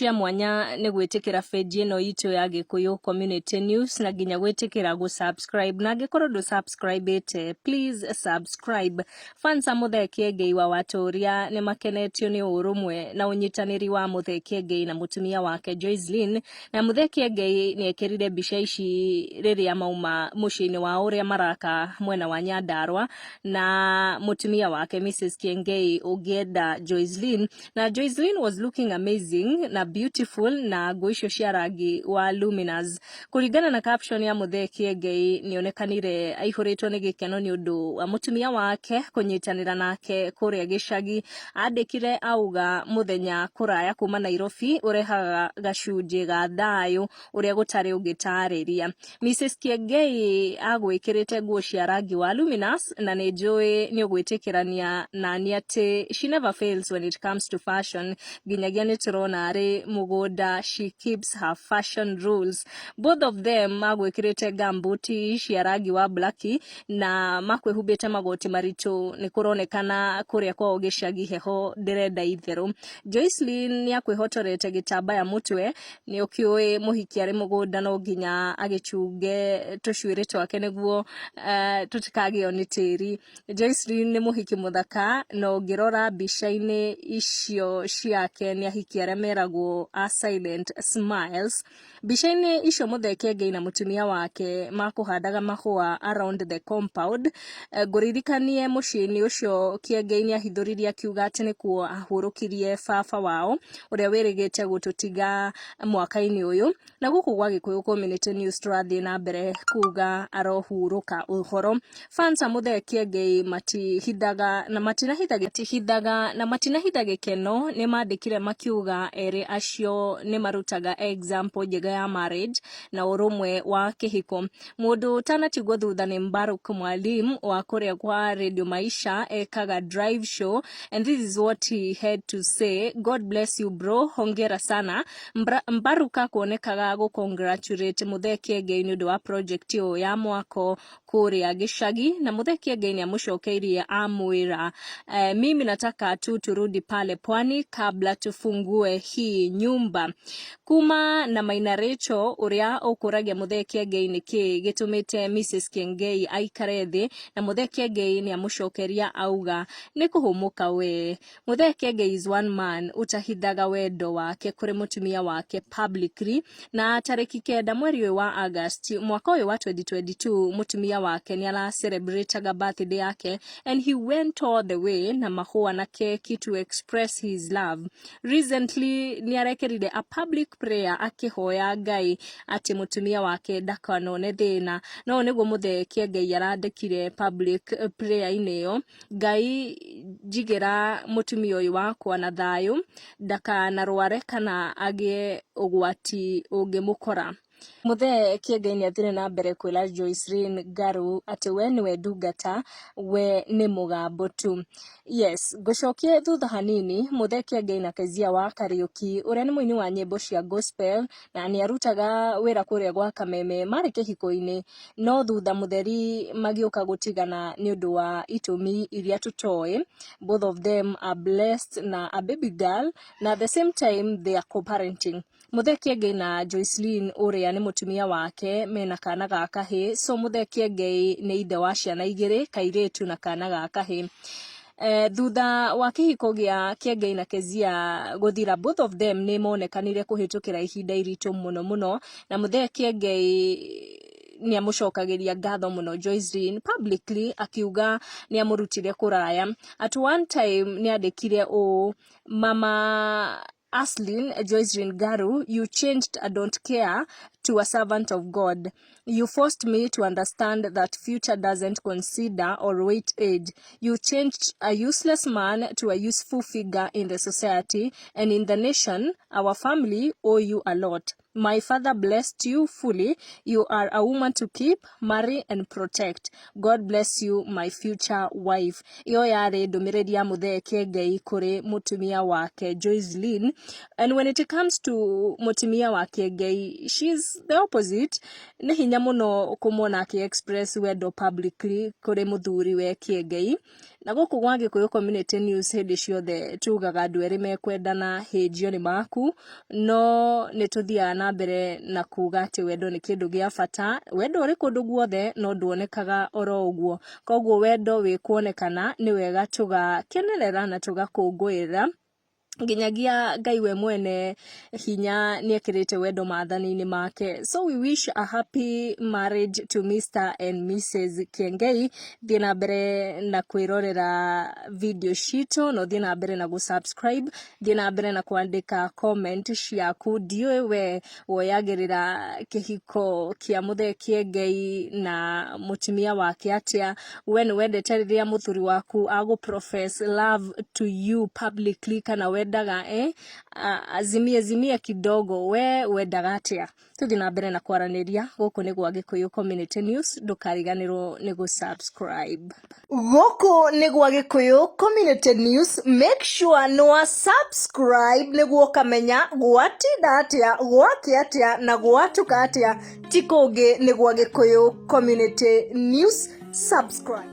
Cia mwanya nĩ gwĩtĩkĩra page ĩno itũ ya Gĩkũyũ Community News na nginya gwĩtĩkĩra gũ subscribe, na angĩkorwo ndũ subscribe ĩte, please subscribe. Fans a Mũthee Kĩengei wa Watũria nĩ makenetio nĩ ũrũmwe na ũnyitanĩri wa Mũthee Kĩengei na mũtumia wake Joycelyn, na Mũthee Kĩengei nĩ ekĩrire mbica ici rĩrĩa mauma mũciĩ-inĩ wao ũrĩa maraka mwena wa Nyandarua na mũtumia wake Mrs Kĩengei ũngĩenda Joycelyn. Na Joycelyn was looking amazing na beautiful na nguo icio cia rangi wa luminous. Kũringana na caption ya Mũthee Kĩengei, nĩonekanire aihũrĩtwo nĩ gĩkeno nĩ ũndũ wa mũtumia wake kũnyitanĩra nake kũrĩa gĩcagi. Andĩkire auga mũthenya kũraya kuma Nairobi ũrehaga gacunjĩ ga thayũ ũrĩa gũtarĩ ũngĩtarĩria. Mrs Kiengei agwĩkĩrĩte nguo cia rangi wa luminous, na nĩ njũĩ nĩ ũgwĩtĩkĩrania nani atĩ she never fails when it comes to fashion. Nginyagia nĩ tũrona arĩ mũgũnda, she keeps her fashion rules. Both of them magwĩkĩrĩte gumboot cia rangi wa black na makwĩhumbĩte magoti maritũ. Nĩ kũronekana kũrĩa kwao gĩcagi heho ndĩrenda itherũ. Joycelyn nĩ akwĩhotorete gĩtambaya mũtwe. Nĩ ũkĩũĩ mũhiki arĩ mũgũnda no nginya agĩchunge tũcuĩrĩ twake nĩguo tũtikagĩo nĩ tĩri. Joycelyn nĩ mũhiki mũthaka, na ũngĩrora mbica-inĩ icio ciake nĩ ahiki arĩa meragwo a silent smiles. Mbica-inĩ icio Mũthee Kĩengei na mũtumia wake makũhandaga mahũa around the compound. Ngũririkanie mũciĩ-inĩ ũcio Kĩengei nĩ ahithũririe akiuga atĩ nĩkuo ahurũkirie baba wao ũrĩa wĩrĩgĩte gũtũtiga mwaka-inĩ ũyũ. Na gũkũ gwa Gĩkũyũ Community News tũrathiĩ na mbere kuga arohurũka ũhoro. Fans a Mũthee Kĩengei matihithaga na matinahitha na matinahitha gĩkeno. Nĩ mandĩkire makiuga erĩ acio nĩ marutaga example njega ya marriage na ũrũmwe wa kĩhiko. Mũndũ ũtanatigwo thutha nĩ Mbaruk Mwalimu wa kũrĩa kwa Radio Maisha, ekaga drive show, and this is what he had to say: "God bless you bro, hongera sana." Mbaruk akuonekaga gũ congratulate Mũthee Kĩengei nĩ ũndũ wa project ĩyo ya mwako kũrĩa gĩcagi, na Mũthee Kĩengei nĩ amũcokeirie amwĩra, "Mimi nataka tu turudi pale pwani kabla tufungue hii nyumba." Kuma na Maina Rachel ũrĩa ũkũragia Mũthee Kĩengei nĩkĩ gĩtũmĩte Mrs Kĩengei aikare thĩ, na Mũthee Kĩengei nĩ amũcokeria auga nĩ kũhũmũka we. Mũthee Kĩengei is one man ũtahithaga wendo wake kũrĩ mũtumia wake publicly, na tarĩki 9 mweri ũyũ wa August mwaka ũyũ wa 2022 mũtumia wake nĩ ara celebrataga birthday yake, and he went all the way na mahũa na keki to express his love. Recently nĩ arekerire a public prayer akĩhoya Ngai atĩ mũtumia wake ndakanone thĩna. No nĩguo Mũthee Kĩengei arandĩkire public prayer-inĩ ĩyo: "Ngai, njigĩra mũtumia ũyũ wakwa na thayũ, ndakanarware kana agĩe ũgwati ũngĩmũkora." Mũthee Kĩengei nĩ athire na mbere kwĩra Joycelyn Ngaru atĩ we nĩwe ndungata, we nĩ mũgambo tu. Yes, ngũcokie thutha hanini. Mũthee Kĩengei na Kezia wa Kariũki, ũrĩa nĩ mũini wa nyĩmbo cia gospel na nĩ arutaga wĩra kũrĩa gwa Kameme, marĩ kĩhiko-inĩ, no thutha mũtheri magĩũka gũtigana nĩ ũndũ wa itũmi iria tũtoĩ. Both of them are blessed na a baby girl, na at the same time they are co-parenting. Mũthee Kĩengei na Joycelyn ũrĩa nĩ mũtumia wake mena kana ga kahĩĩ, so Mũthee Kĩengei nĩ ithe wa ciana igĩrĩ, kairĩtu na kana ga kahĩĩ. Thutha wa kĩhiko gĩa Kĩengei na Kezia gũthira, both of them nĩ monekanire kũhĩtũkĩra ihinda iritũ mũno mũno, na Mũthee Kĩengei nĩ amũcokagĩria ngatho mũno Joycelyn publicly akiuga nĩ amũrutire kũraya. At one time nĩ andĩkire ũũ: "Mama Aslin Joycelyn Garu, you changed a don't care to a servant of God. You forced me to understand that future doesn't consider or wait age. You changed a useless man to a useful figure in the society and in the nation. Our family owe you a lot. My father blessed you fully. You are a woman to keep, marry and protect. God bless you, my future wife." Iyo yarĩ ndũmĩrĩri ya Mũthee Kĩengei kũrĩ mũtumia wake Joycelyn. And when it comes to mũtumia wa Kĩengei, she's the opposite. Nĩ hinya mũno kũmwona akĩ express wendo publicly kũrĩ mũthuri we Kĩengei. Na gũkũ gwa Gĩkũyũ Community News hĩndĩ ciothe tugaga andũ erĩ mekwendana hĩnjio nĩ maku, no nĩ tũthiaga na mbere na kuga atĩ wendo nĩ kĩndũ gĩa bata. Wendo ũrĩ kũndũ guothe no nduonekaga oro ũguo, koguo wendo wĩ kuonekana nĩ wega tũgakenerera na tũgakũngũĩra. Nginyagia Ngai we mwene hinya nĩ ekĩrĩte wendo maathani-inĩ make. So we wish a happy marriage to Mr and Mrs Kiengei. Thiĩ na mbere na kwĩrorera video citũ na ũthiĩ na mbere na gũ-subscribe, thiĩ na mbere na kwandĩka comment ciaku. Ndiũĩ we woyagĩrĩra kĩhiko kĩa Mũthee Kiengei na mũtumia wake atĩa. We nĩ wendete rĩrĩa mũthuri waku agũ profess love to you publicly, kana wendaga azimie zimie kidogo? We wendaga atĩa? Tũthiĩ na mbere na kwaranĩria. Gũkũ nĩ gwa Gĩkũyũ Community News, ndũkariganĩrwo nĩ gũ-subscribe. Gũkũ nĩ gwa Gĩkũyũ Community News, make sure nĩ wa subscribe nĩguo ũkamenya gwatinda atĩa, gwakĩ atĩa na gwatuka atĩa. Ti kũngĩ, nĩ gwa Gĩkũyũ Community News. Subscribe.